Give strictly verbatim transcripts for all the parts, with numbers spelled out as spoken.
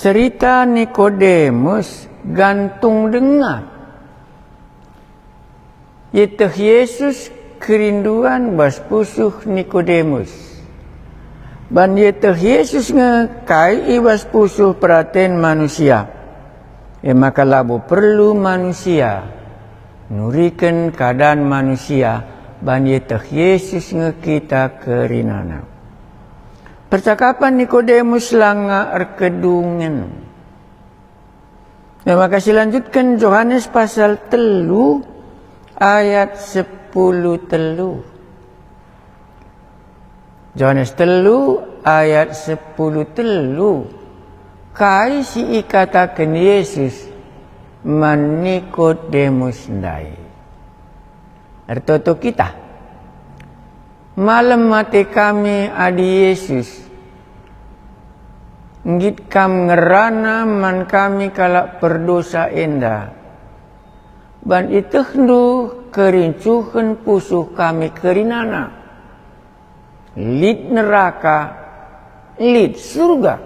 Cerita Nikodemus gantung denga. Ieteh Jesus kerinduan bas pusuh Nikodemus. Ban ieteh Jesus nge kai i bas pusuh peraten manusia. E maka labo perlu manusia nuriken keadan manusia, ban ieteh Jesus nge kita kerinana. Percakapan Nikodemus langa erkedungen. E maka silanjutken Johanes pasal telu ayat sepuluh telu. Johanes telu ayat sepuluh telu. Kai si ikataken Jesus man Nikodemus ndai? Ertoto kita. Malem ate kami adi Jesus, nggit Kam ngerana man kami kalak perdosa enda. Ban ietehndu kerincuhen pusuh kami kerinana. Lit neraka, lit Surga.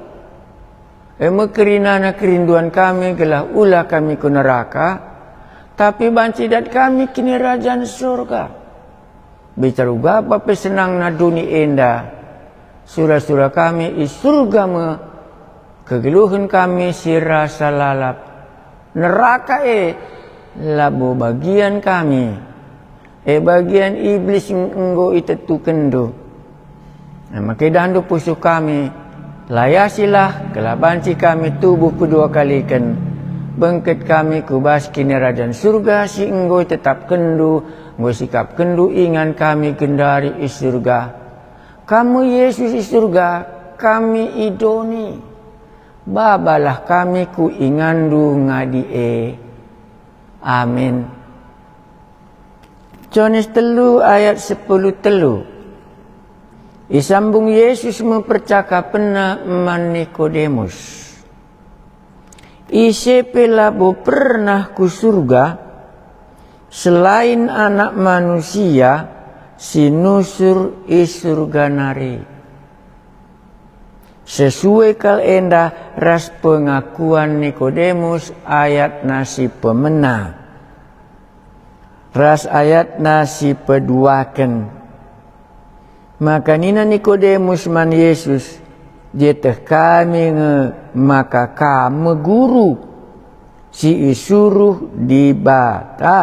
E me kerinana kerinduan kami gelah ula kami ku neraka, tapi banci dat kami Kinirajan Surga. Bicara uga pe senangna doni enda, sura-sura kami i Surga me, kegeluhen kami si rasa lalap. Neraka e labo bagian kami, e bagian Iblis enggo itetukenNdu. E maka idahndu pusuh kami, layasilah gelah banci kami tubuh pedua kaliken, bengket kami ku bas Kinirajan Surga si enggo itetapkenNdu, enggo isikapkenNdu ingan kami genduari i Surga. Kam me Jesus i Surga, kami i doni. Babalah kami ku inganNdu ngadi e. Amin. Johanes telu ayat sepuluh telu. Isambung Jesus me percakapenNa man Nikodemus. Ise pe labo pernah ku Surga, selain Anak Manusia si nusur i Surga nari. Sesuai kal enda ras pengakuan Nikodemus ayatna si pemena, ras ayatna si peduaken. Maka nina Nikodemus man Jesus, "Ieteh kami nge maka Kam me Guru si isuruh Dibata.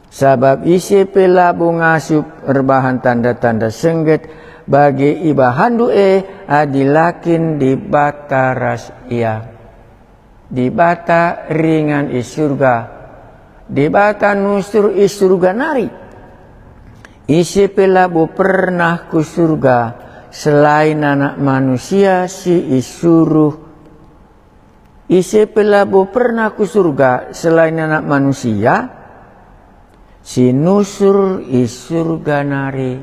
Sabap ise pe labo ngasup erbahan tanda-tanda sengget bage ibahanndu e adi la kin Dibata ras Ia." Dibata ringan i Surga, Dibata nusur i Surga nari. Ise pe labo pernah ku Surga selain Anak Manusia si isuruh. Ise pe labo pernah ku Surga selain Anak Manusia si nusur i Surga nari.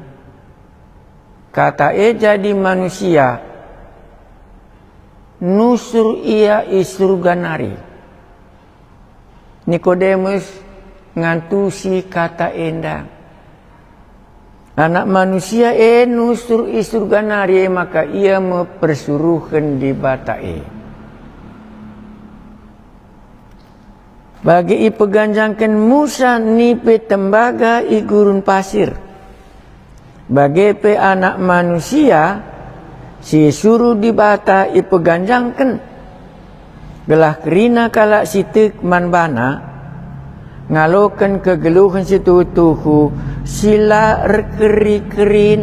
Kata e jadi manusia, nusur Ia i Surga nari. Nikodemus ngantusi kata enda. Anak Manusia e nusur i Surga nari, e maka Ia me persuruhen Dibata e. Bage ipeganjangken Musa nipe tembaga i gurun pasir, bage pe Anak Manusia si isuruh Dibata ipeganjangken, gelah kerina kalak si tek man baNa ngaloken kegeluhen si tuhu-tuhu si la erkeri-kerin.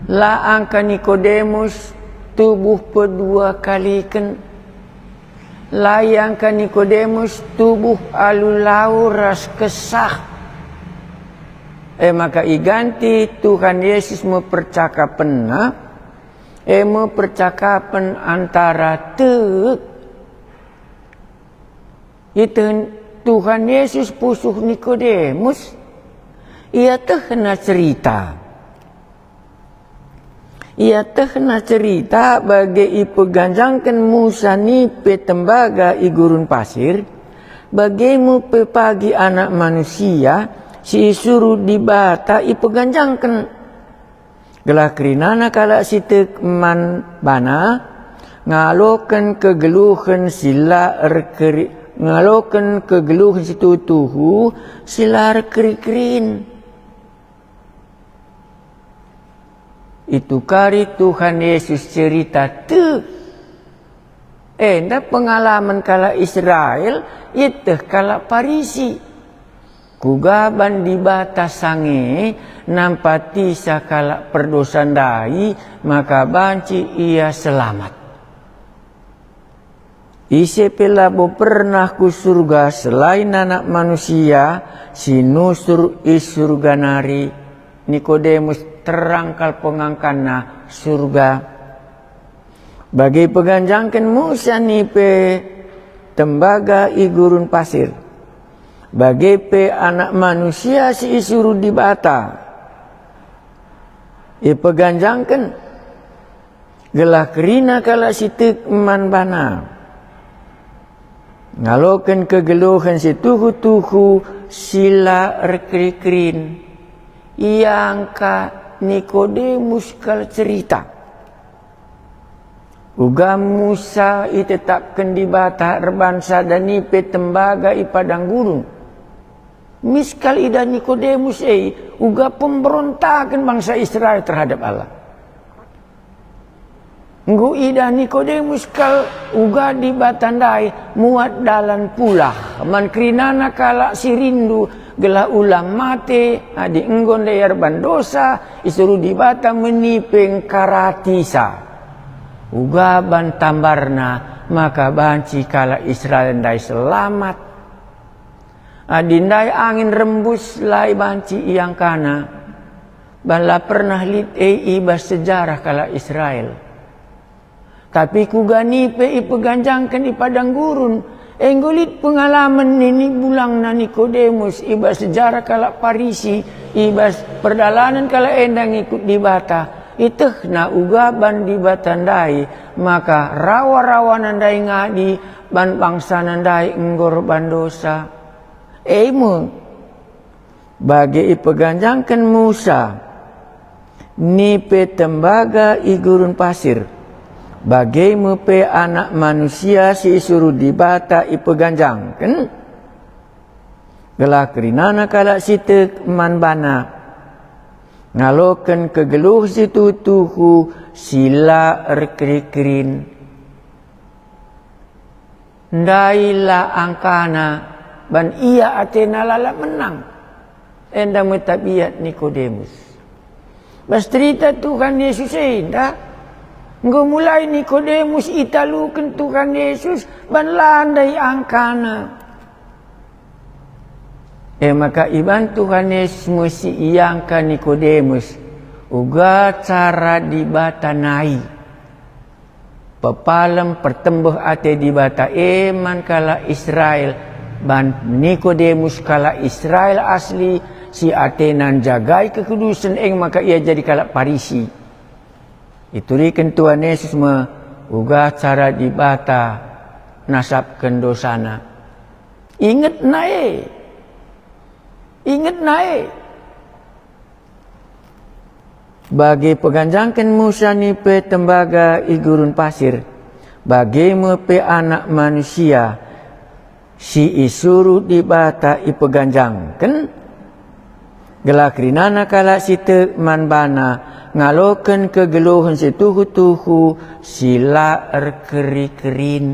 La angka Nikodemus tubuh pedua kaliken. La iangka Nikodemus tubuh alu lau ras kesah. E maka iganti Tuhan Yesus me percakapenNa, e me percakapen antara tek. Ieteh Tuhan Yesus pusuh Nikodemus, ietehNa cerita. Ietehna cerita bage ipeganjangken Musa nipe tembaga i gurun pasir, bage me pe pagi Anak Manusia si isuruh Dibata ipeganjangken. Gelah kerinana kalak si tek man baNa Ngaloken kegeluhen si la erkeri-, ngaloken kegeluhen si tuhu-tuhu, si la erkeri-kerin. Itukari Tuhan Yesus cerita tek. Enda pengalaman kalak Israel, ieteh kalak Parisi. Kuga ban Dibata sange nampatisa kalak perdosa ndai maka banci ia selamat. Ise pe labo pernah ku Surga selain Anak Manusia si nusur i Surga nari. Nikodemus terang kal pengangkanna Surga. Bage peganjangken Musa nipe tembaga i gurun pasir, bage pe Anak Manusia si isuruh Dibata ipeganjangken, gelah kerina kalak si tek man baNa. Ngaloken kegeluhen si tuhu-tuhu si la erkeri-kerin. Iangka Nikodemus kal cerita. Uga Musa itetapken Dibata erban sada nipe tembaga i padang gurun. Mis kal idah Nikodemus e, uga pemberontaken bangsa Israel terhadap Allah. Enggo idah Nikodemus kal uga Dibata ndai muat dalan pulah man kerinana kalak si rindu gelah ulang mate adi enggo ndai erban dosa, isuruh Dibata menipe ngkaratisa. Uga ban tambarna maka banci kalak Israel ndai selamat. Adi ndai angin rembus la banci iangkana, ban la pernah lit e i bas sejarah kalak Israel. Tapi kuga nipe ipeganjangken i padang gurun, enggo lit pengalamen nini bulangna Nikodemus i bas sejarah kalak Parisi, i bas perdalanen kalak enda ngikut Dibata. Ietehna uga ban Dibata ndai, maka rawa-rawana ndai ngadi ban bangsana ndai enggo erban dosa. E me, bage ipeganjangken Musa nipe tembaga i gurun pasir, bage me pe Anak Manusia si isuruh Dibata ipeganjangken, gelah kerinana kalak si tek man baNa ngaloken kegeluh si tuhu-tuhu si la erkeri-kerin. Ndai la angkana ban ia atena lalap menang. Enda me tabiat Nikodemus. Bas cerita Tuhan Yesus enda, enggo mulai Nikodemus italuken Tuhan Yesus ban la ndai angkana. E maka iban Tuhan Yesus me si iangka Nikodemus, uga cara Dibata nai. Pepalem pertembeh ate Dibata e man kalak Israel, ban Nikodemus kalak Israel asli si atena njagai kekudusen, e maka ia jadi kalak Parisi. Ituriken Tuhan Yesus me uga cara Dibata nasapken dosana. Ingetna e. Ingetna e. Bage peganjangken Musa nipe tembaga i gurun pasir, bage me pe Anak Manusia si isuruh Dibata ipeganjangken, gelah kerinana kalak si tek man baNa ngaloken kegeluhen si tuhu-tuhu si la erkeri-kerin.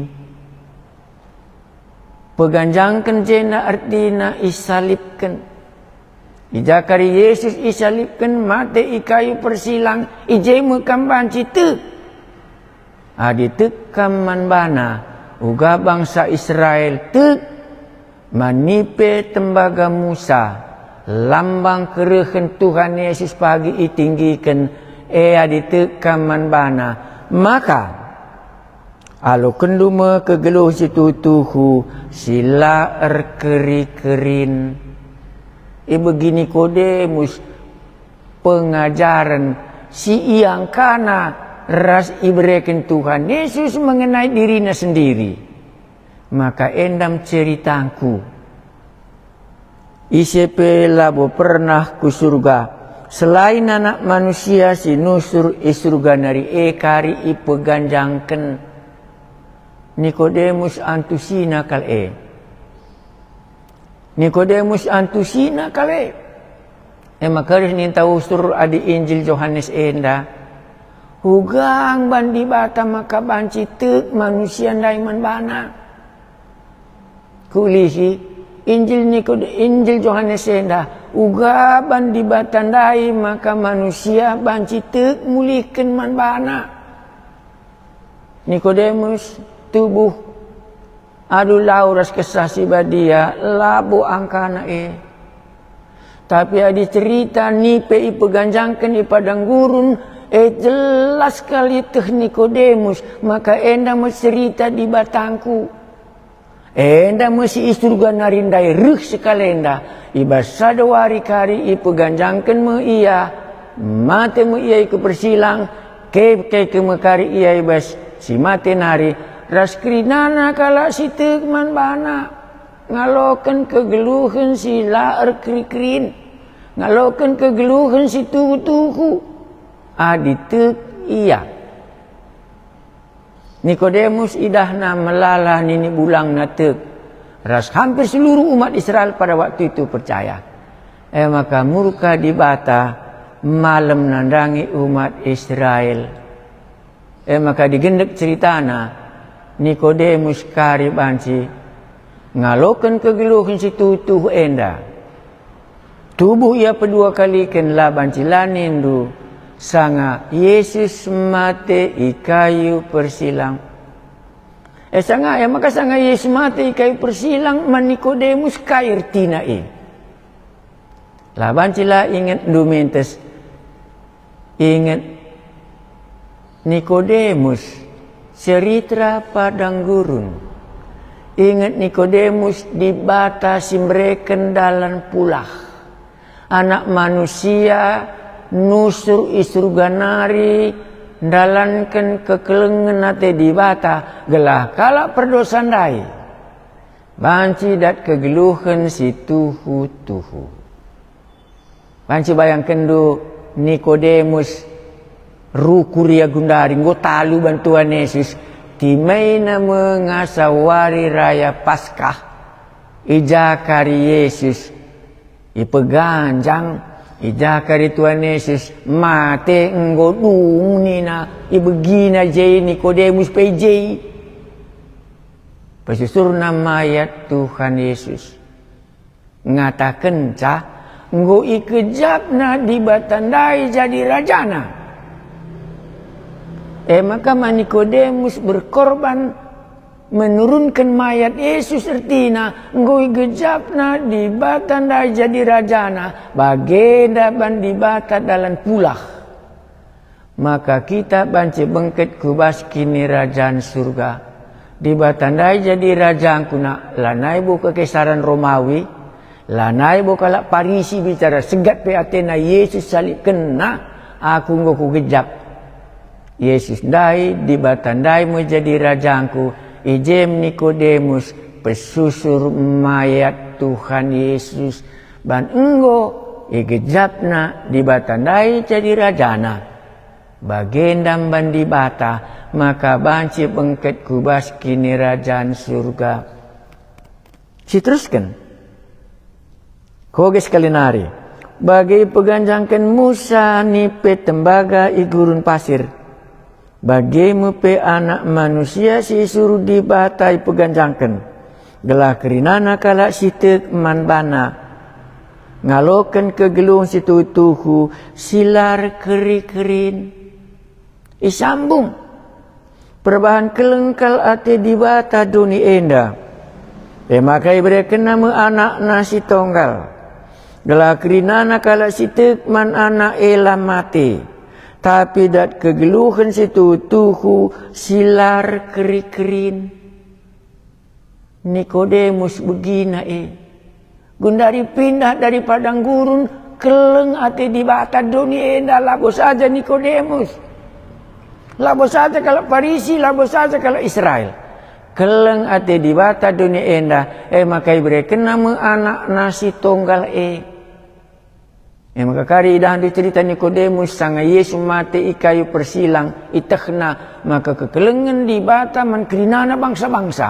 Peganjangken jenda ertina isalibken. I ja kari Yesus isalibken, mate i kayu persilang, i je me kam banci tek. Adi tek kam man baNa, uga bangsa Israel tek. Man nipe tembaga Musa, lambang kerehen Tuhan Yesus pagi itinggiken, e adi tek kam man baNa, maka alokenndu me kegeluh si tuhu-tuhu si la erkeri-kerin. Ibegi Nikodemus pengajaren si iangkana ras ibereken Tuhan Yesus mengenai dirina sendiri. Maka enda me ceritangku. Ise pe labo pernah ku Surga, selain Anak Manusia si nusur i Surga nari e kari ipeganjangken. Nikodemus antusina kal e. Nikodemus antusina kal e. E maka reh ninta usur adi Injil Johanes enda, "Uga ban Dibata maka banci tek manusia ndai man baNa." Kulihi, Injil Nikode-, Injil Johanes enda, "Uga ban Dibata ndai maka manusia banci tek mulihken man baNa." Nikodemus tubuh, alu lau ras Kesah Si Badia, labo angkana e. Tapi adi cerita nipe ipeganjangken i padang gurun, e jelas kal ieteh Nikodemus maka enda me cerita Dibatangku. Enda me si i Surga nari ndai reh sekalenda, i bas sada wari kari ipeganjangken me ia, mate me ia i kupersilang, keke me kari ia i bas si mate nari, ras kerinana kalak si tek man bana, ngaloken kegeluhen si la erkeri-kerin, ngaloken kegeluhen si tuhu-tuhu. Adi tek ia. Nikodemus idahna melala nini bulangna tek, ras hampir seluruh umat Israel pada waktu itu percaya. E maka murka Dibata malem nandangi umat Israel. E maka digendek ceritana, Nikodemus kari banci ngaloken kegeluhen si tuhu-tuhu enda. Tubuh ia pedua kaliken, la banci la nindu, sanga Yesus mate i kayu persilang. E sanga, e maka sanga Yesus mate i kayu persilang, man Nikodemus kai ertina e? La banci la ingetndu mentes. Inget Nikodemus, cerita padang gurun. Inget Nikodemus, Dibata si mereken dalan pulah. Anak Manusia nusur i Surga nari ndalanken kekelengen ate Dibata, gelah kalak perdosa ndai banci dat kegeluhen si tuhu-tuhu. Banci bayangkenndu Nikodemus, rukur ia gundari, enggo talu ban Tuhan Yesus, timaina me ngasa wari raya Paskah. I ja kari Yesus ipeganjang, i ja kari Tuhan Yesus mate, enggo dung nina, ibegina je Nikodemus pe i je. Pesusurna mayat Tuhan Yesus. Ngatakenca, enggo igejapna Dibata ndai jadi rajana. E maka man Nikodemus berkorban menurunken mayat Yesus, ertina enggo igejapna Dibata ndai jadi rajana, bagenda ban Dibata dalan pulah. Maka kita banci bengket ku bas Kinirajan Surga. Dibata ndai jadi rajangku, nak lanai bo kekesaran Romawi, lanai bo kalak Parisi bicara segat pe atena Yesus salibkenna, aku enggo kugejap. Yesus ndai, Dibata ndai me jadi rajangku, i jem Nikodemus, pesusur mayat Tuhan Yesus, ban enggo igejapna Dibata ndai jadi rajana. Bagenda mban Dibata, maka banci bengket ku bas Kinirajan Surga. Siterusken, koge sekali nari, bage ipeganjangken Musa nipe tembaga i gurun pasir, bage me pe Anak Manusia si isuruh Dibata ipeganjangken, gelah kerinana kalak si tek man baNa ngaloken kegeluhen si tuhu-tuhu si la erkeri-kerin. Isambung, perbahan keleng kal ate Dibata doni enda. E maka iberekenNa me AnakNa si Tonggal, gelah kerinana kalak si tek man Anak e la mate, tapi dat kegeluhen si tuhu-tuhu si la erkeri-kerin. Nikodemus begina e. Gundari pindah dari padang gurun, keleng ate Dibata doni enda, labo saja Nikodemus. Labo saja kalak Parisi, labo saja kalak Israel. Keleng ate Dibata doni enda, e maka iberekenNa me AnakNa si Tonggal e. E maka kari idahndu cerita Nikodemus sanga Yesus mate i kayu persilang, itehna maka kekelengen Dibata man kerinana bangsa-bangsa.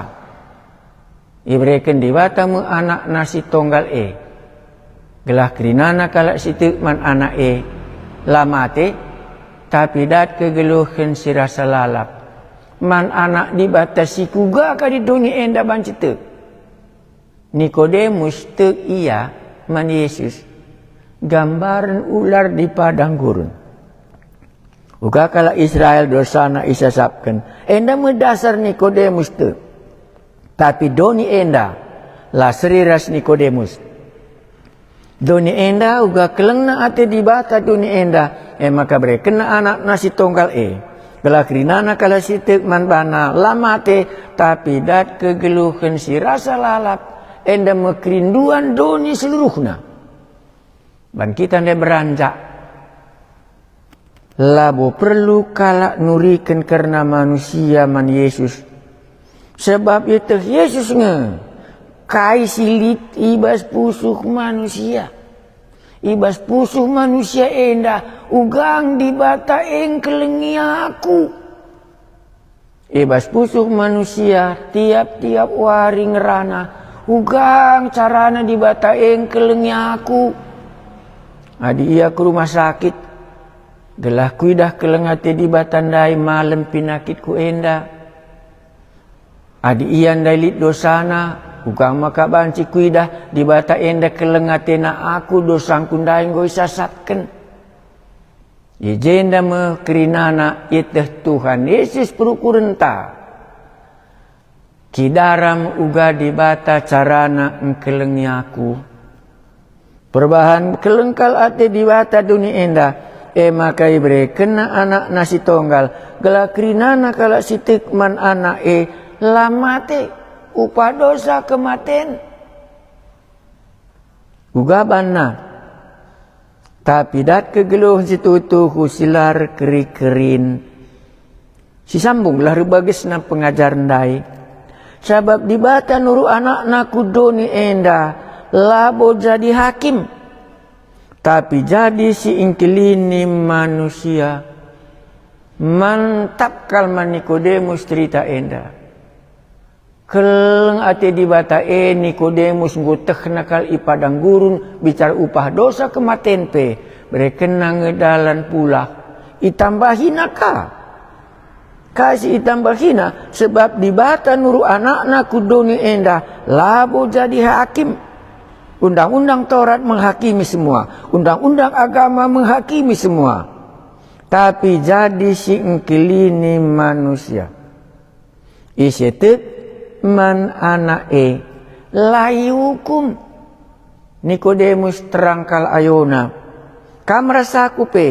Ibereken Dibata me AnakNa si Tonggal e, gelah kerinana kalak si tek man Anak e la mate, tapi dat kegeluhen si rasa lalap. Man Anak Dibata si kuga kari doni enda banci tek? Nikodemus tek ia man Yesus, gambaren ular di padang gurun. Uga kalak Israel dosana isasapken, enda me dasar Nikodemus tek. Tapi doni enda la seri ras Nikodemus. Doni enda uga kelengna ate Dibata doni enda, e maka berekenNa AnakNa si Tonggal e, gelah kerinana kalak si tek man baNa la mate, tapi dat kegeluhen si rasa lalap, enda me kerinduan doni seluruhna. Ban kita ndai beranjak, labo perlu kalak nuriken kerna manusia man Yesus, sebab ieteh Yesus nge kai si lit i bas pusuh manusia. I bas pusuh manusia enda, uga Dibata e ngkelengi aku. I bas pusuh manusia tiap-tiap wari ngerana, uga carana Dibata e ngkelengi aku. Adi ia ku rumah sakit, gelah kuidah keleng ate Dibata ndai malem penakitku enda. Adi ia ndai lit dosana, uga maka banci kuidah Dibata enda keleng atena aku, dosangku ndai enggo isasapken. I jenda me kerinana ieteh Tuhan Yesus perukurenta. Kidaram uga Dibata carana engkelengi aku. Perbahan keleng kal ate Dibata doni enda, e maka iberekenNa AnakNa si Tonggal, gelah kerinana kalak si tek man Anak e la mate, upah dosa kematen. Uga banna, tapi dat kegeluhen si tuhu si la erkeri-kerin. Sisambunglah erbagesna pengajar ndai. Sabap Dibata nuru AnakNa ku doni enda labo jadi hakim, tapi jadi si engkelini manusia. Mantap kal man Nikodemus cerita enda. Keleng ate Dibata e Nikodemus enggo tehna kal i padang gurun, bicara upah dosa kematen pe, berekenna nge dalan pulah. Itambahina ka. Kai si itambahina? Sebab Dibata nuru AnakNa ku doni enda labo jadi hakim. Undang-undang Taurat menghakimi semua, undang-undang agama menghakimi semua. Tapi jadi si engkelini manusia. Ise tek man Anak e, la iukum. Nikodemus terang kal ayona, kam ras aku pe.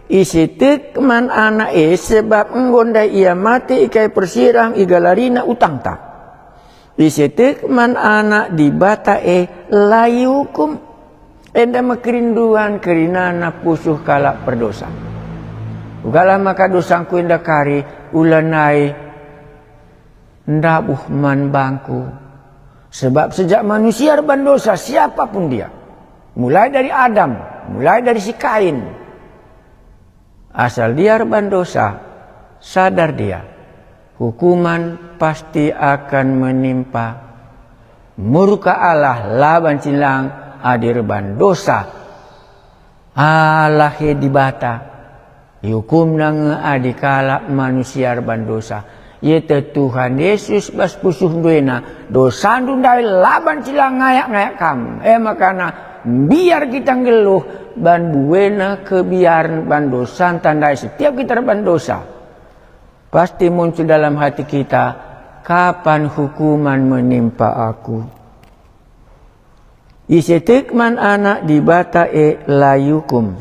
Ise tek man Anak e, sebab enggo ndai ia mate i kayu persirang, igalarina utangta. Ise tek man Anak Dibata e, la iukum. Enda me kerinduan kerinana pusuh kalak perdosa. Ugalah maka dosangku enda kari, ulanai ndabuh man bangku. Sebab sejak manusia erban dosa, siapapun dia, mulai dari Adam, mulai dari si Kain, asal dia erban dosa, sadar dia, hukuman pasti akan menimpa. Murka Allah la banci lang adi erban dosa. Allah e Dibata, iukumna nge adi kalak manusia erban dosa. Ieteh Tuhan Yesus bas pusuh nduena, dosandu ndai la banci lang ngayak-ngayak kam. E makana mbiar kita nggeluh ban buena kebiaren ban dosanta ndai setiap kita erban dosa. Pasti muncul dalam hati kita, kapan hukuman menimpa aku? Ise tek man Anak Dibata e la iukum.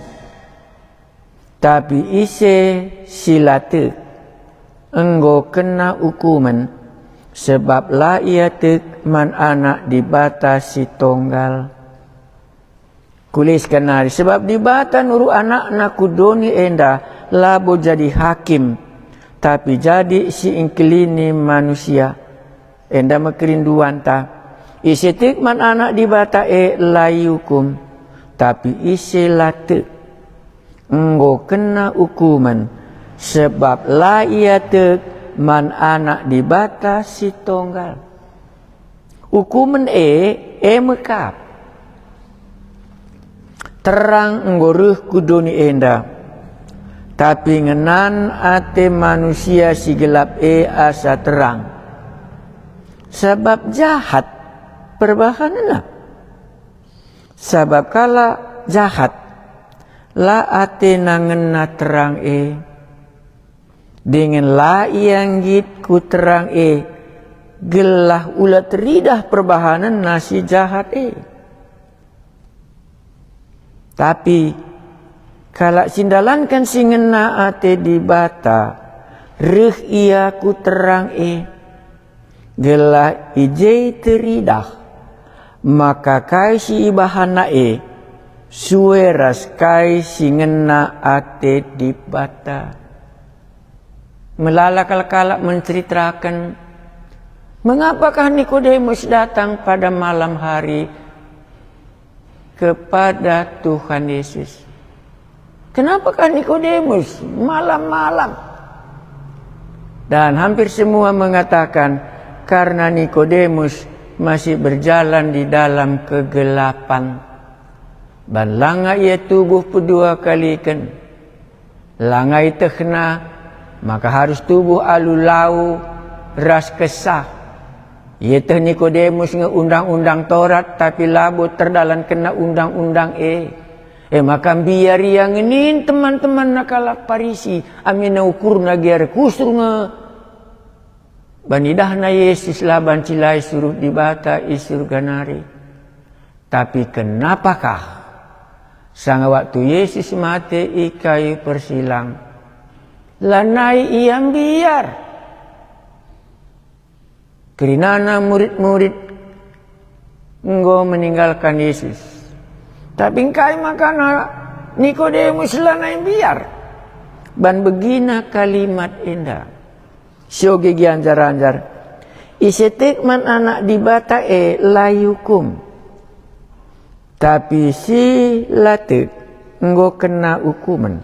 Tapi ise si la tek, enggo kena ukumen, sebab la ia tek man Anak Dibata si Tonggal. Kulisken nari, sebab Dibata nuru AnakNa ku doni enda labo jadi hakim, tapi jadi si engkelini manusia. Enda me kerinduanta. Ise tek man Anak Dibata e la iukum, Tapi ise la tek, enggo kena ukumen, sebab la ia tek man Anak Dibata si Tonggal. Ukumen e, e me kap. Terang enggo reh ku doni enda, tapi ngenan ate manusia si gelap e asa terang, sabap jahat perbahanenna. Sabap kalak jahat la atena ngena terang e, dingen la ia nggit ku terang e, gelah ula teridah perbahanenna si jahat e. Tapi kalak si ndalanken si ngena ate Dibata, reh ia ku terang e, gelah i je teridah maka kai si ibahanna e sue ras kai si ngena ate Dibata. Melala kalak-kalak menceritaken, "Mengapakah Nikodemus datang pada malam hari kepada Tuhan Yesus? Kenapakah Nikodemus malam-malam?" Dan hampir semua mengatakan, "Karena Nikodemus masih berjalan di dalam kegelapan. Ban langa ia tubuh pedua kaliken. Langa ietehna maka harus tubuh alu lau ras kesah. Ieteh Nikodemus nge Undang-undang Torat, tapi labo terdalankenna undang-undang e. E maka mbiar ia ngenin teman-temanna kalak Parisi, amina ukurna gia erkusur nge." Ban idahna Yesus la banci la isuruh Dibata i Surga nari. Tapi kenapakah sanga waktu Yesus mate i kayu persilang, lanai ia mbiar? Kerinana murid-murid enggo meninggalkan Yesus. Tapi engkai makana Nikodemus lanai mbiar? Ban begina kalimat enda. Sioge gia njar-njar, "Ise tek man Anak Dibata e la iukum. Tapi si la tek enggo kena ukumen,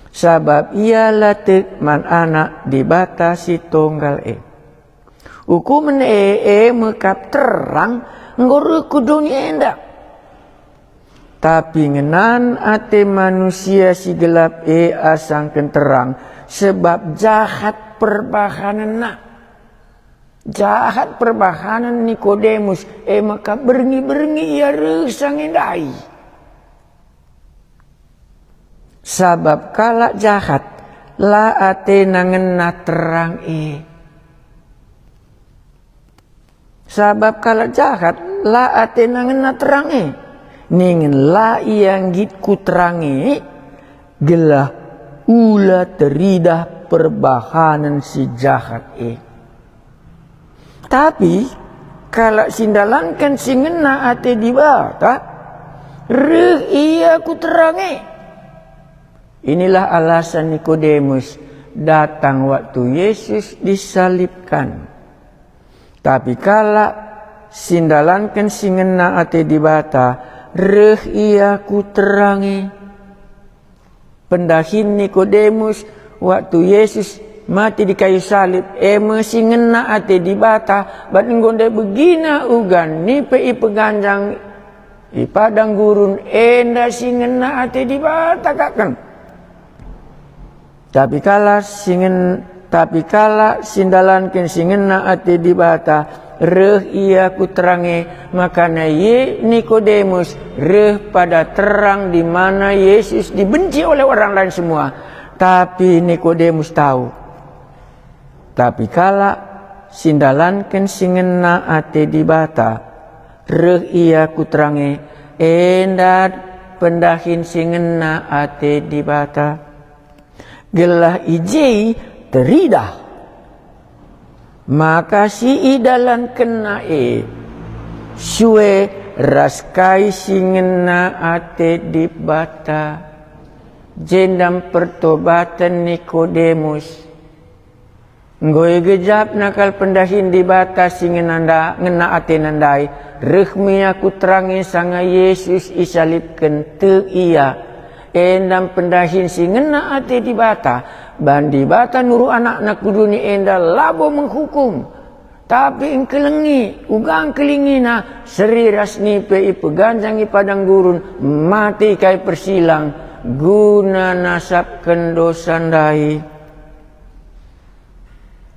sabap ia la tek man Anak Dibata si Tonggal e." Ukumen e, e me kap terang enggo reh ku doni enda. Tapi ngenan ate manusia si gelap e asangken terang, sebab jahat perbahanenna. Jahat perbahanen Nikodemus, e maka berngi-berngi ia reh sanga ndai. Sabap kalak jahat la atena ngena terang e. Sabap kalak jahat la atena ngena terang e, ningen la ia nggit ku terang e, gelah ula teridah perbahanen si jahat e. Tapi kalak si ndalanken si ngena ate Dibata, reh ia ku terang e. Inilah alasan Nikodemus datang waktu Yesus disalibkan. Tapi kalak si ndalanken si ngena ate Dibata, reh ia ku terang e. Pendahin Nikodemus waktu Yesus mati di kayu salib, e me si ngena ate Dibata, bat enggo ndai begina uga nipe ipeganjang i padang gurun, enda si ngena ate Dibata kaken. Tapi kalak si ngen-, tapi kalak si ndalanken si ngena ate Dibata, reh ia ku terang e, makana ia Nikodemus reh pada terang di mana Yesus dibenci oleh orang lain semua. Tapi Nikodemus tahu. Tapi kalak si ndalanken si ngena ate Dibata, reh ia ku terang e, enda pendahin si ngena ate Dibata. Gelah i je teridah maka si idalankenna e sue ras kai si ngena ate Dibata. Jenda pertobaten Nikodemus. Enggo igejapna kal pendahin Dibata si ngena nda-, ngena atena ndai, reh me ia ku terang e sanga Jesus isalibken, tek ia. Enda pendahin si ngena ate Dibata, ban Dibata nuruh AnakNa ku doni enda labo menghukum, tapi engkelengi, uga engkelingina, seri ras nipe ipeganjang i padang gurun, mate i kai persilang, guna nasapken dosa ndai.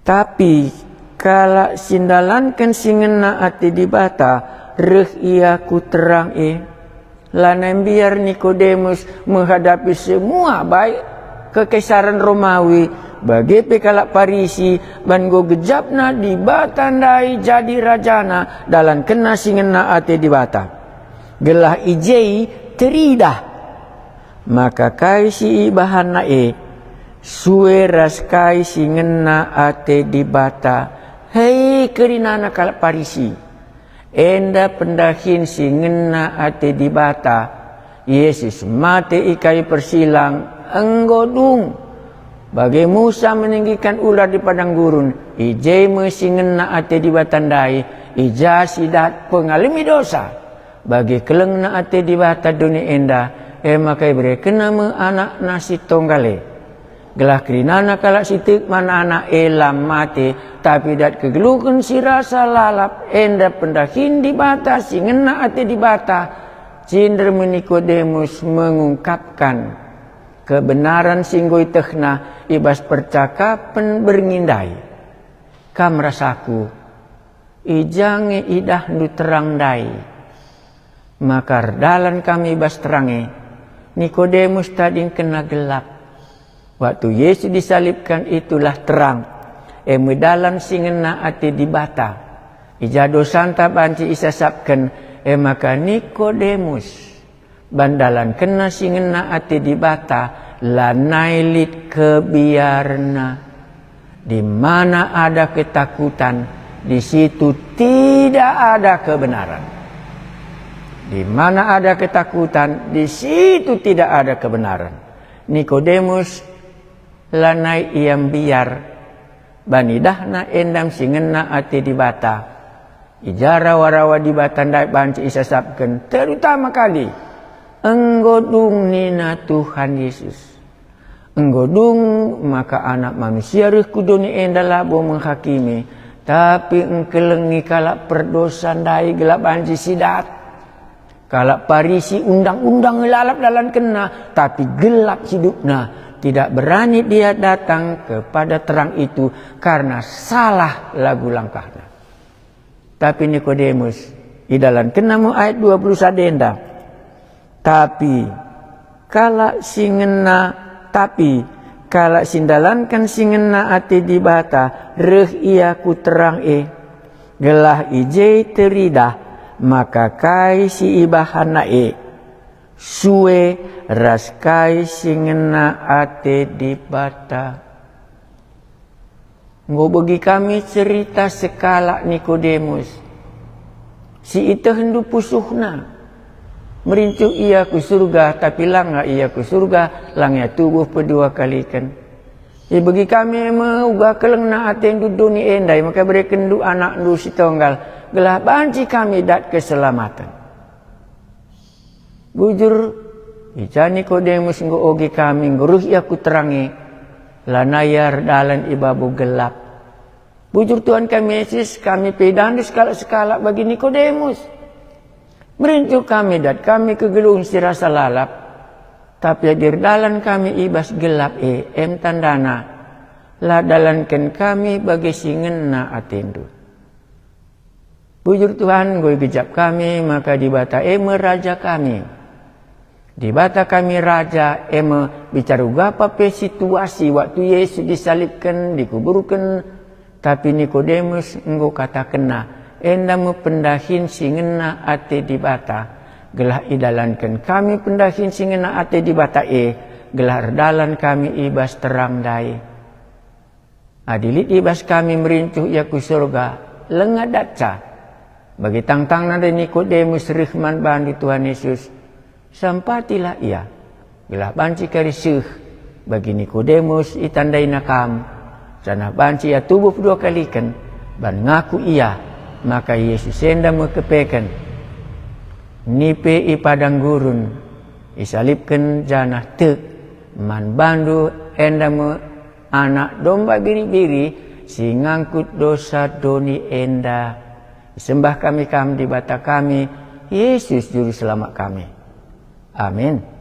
Tapi kalak si ndalanken si ngena ate Dibata reh ia ku terang e. Lanai mbiar Nikodemus menghadapi semua, baik kekesaran Romawi, bage pe kalak Parisi, ban enggo gejapna Dibata ndai jadi rajana dalankenna si ngena ate Dibata. Gelah i je teridah maka kai si ibahanna e sue ras kai si ngena ate Dibata. Hei kerinana kalak Parisi, enda pendahin si ngena ate Dibata, Jesus mate i kai persilang, enggo dung. Bage Musa meninggikan ular di padang gurun, i je me si ngena ate Dibata ndai, i ja si dat pengalemi dosa. Bage kelengna ate Dibata doni enda, e maka iberekenNa me AnakNa si tonggal e. Gelah kerinana kalak si tek man Anak e la mate, tapi dat kegeluhen si rasa lalap, enda pendahin Dibata si ngena ate Dibata. Cinder me Nikodemus mengungkapkan kebenaran si enggo ietehna i bas percakapen berngi ndai. Kam ras aku, i ja nge idahndu terang ndai. Maka erdalan kami i bas terang e. Nikodemus tadingkenna gelap. Waktu Yesus disalibkan, itulah terang, e me dalan si ngena ate Dibata. I ja dosanta banci isasapken, e maka Nikodemus, ban dalankenna si ngena ate Dibata, lanai lit kebiarenna. Di mana ada ketakutan, di situ tidak ada kebenaran. Di mana ada ketakutan, di situ tidak ada kebenaran. Nikodemus lanai ia mbiar, ban idahna endam si ngena ate Dibata. I ja rawa-rawa Dibata ndai banci isasapken, terutama kali, "Enggo dung," nina Tuhan Yesus. "Enggo dung maka Anak Manusia reh ku doni enda labo menghakimi, tapi engkelengi kalak perdosa ndai gelah banci si dat." Kalak Parisi undang-undang lalap dalankenna, tapi gelap hidupna. Tidak berani dia datang kepada terang itu karena salah lagu langkahna. Tapi Nikodemus, idalankenna me ayat dua puluh sada enda. Tapi kalak si ngena, tapi kalak si ndalanken si ngena ate Dibata reh ia ku terang e, gelah i je teridah maka kai si ibahanna e sue ras kai si ngena ate Dibata. Enggo begi kami cerita sekalak Nikodemus, si ietehndu pusuhna. Merincuh ia ku surga, tapi langa ia ku surga, langa ia tubuh pedua kaliken. Ibegi kami me uga kelengna atendu doni enda, maka berekenndu anakndu si tonggal, gelah banci kami dat keselamaten. Bujur, i ja Nikodemus enggo oge kami, enggo reh ia ku terang e, lanai ia erdalan i babo gelap. Bujur Tuhan kami Yesus, kami pe idahndu sekalak-sekalak bagi Nikodemus. Merincuh kami, dat kami kegeluhen si rasa lalap, tapi adi erdalan kami i bas gelap e, em tandana, la dalanken kami bage si ngena atendu. Bujur Tuhan, enggo igejap kami maka Dibata e me Raja kami. Dibata kami Raja e me bicara uga pe situasi waktu Yesus disalibken, dikuburken, tapi Nikodemus enggo katakenna, enda me pendahin si ngena ate Dibata. Gelah idalanken kami pendahin si ngena ate Dibata e, gelah erdalan kami i bas terang ndai. Adi lit i bas kami merincuh ia ku surga, langa datca. Bagi tangtangna ndai Nikodemus reh man bandu Tuhan Yesus, sampatilah ia, gelah banci kari seh. Bagi Nikodemus itandaina kam, Janah banci ia tubuh pedua kaliken, ban ngaku ia maka Yesus enda me kepeken. Nipe i padang gurun, isalibken janah tek, man bandu enda me Anak Domba Biri-biri si ngangkut dosa doni enda. Isembah kami Kam, Dibata kami, Yesus Juru Selamat kami. Amin.